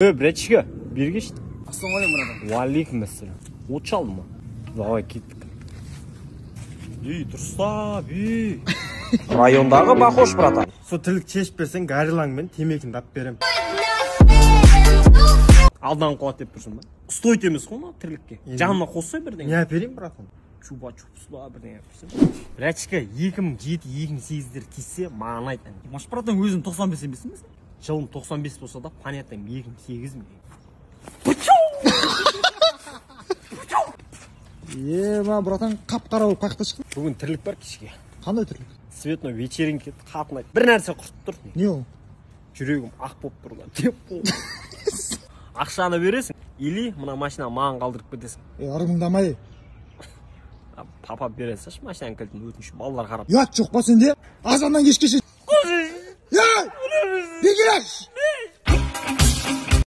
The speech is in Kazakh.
Братишка, бергеш. Ассалаумағалейкум, братан. Уалейкум ассалам. От шалды ма? Давай, кеттік. Ей, дұрыстап, ей. Райондағы Бақош, братан. Сол тілік шешіп берсең, гориллаң мен темекіңді алып беремін. Алданып қалады деп тұрсың ба? Стоит емес қой мына тірлікке. Жанына қоссай бірдеңе. Не әперейін, братан? Чупа чупс ба, бірдеңе әперсең. Братишка, 2007-2008-дер тиіссе, маған айт. Маш, братан, өзің 95 емессің бе сен? Жылым 95 болса да, понятно, 2008 ме? Е, мына, братан, қап қара болып қаяқта шықтың? Бүгін тірлік бар кешке. Қандай тірлік? Цветной вечеринка, қатын айт. Бір нәрсе құртып тұр. Не ол? Жүрегім ақ болып тұр да деп. Ақшаны бересің или мына машинаны маған қалдырып кетесің. Е, ырыңдамай. Папа, бере салшы машинаның кілтін, өтініш, балалар қарап. Ұят жоқ па сенде? Азаннан кешке шейін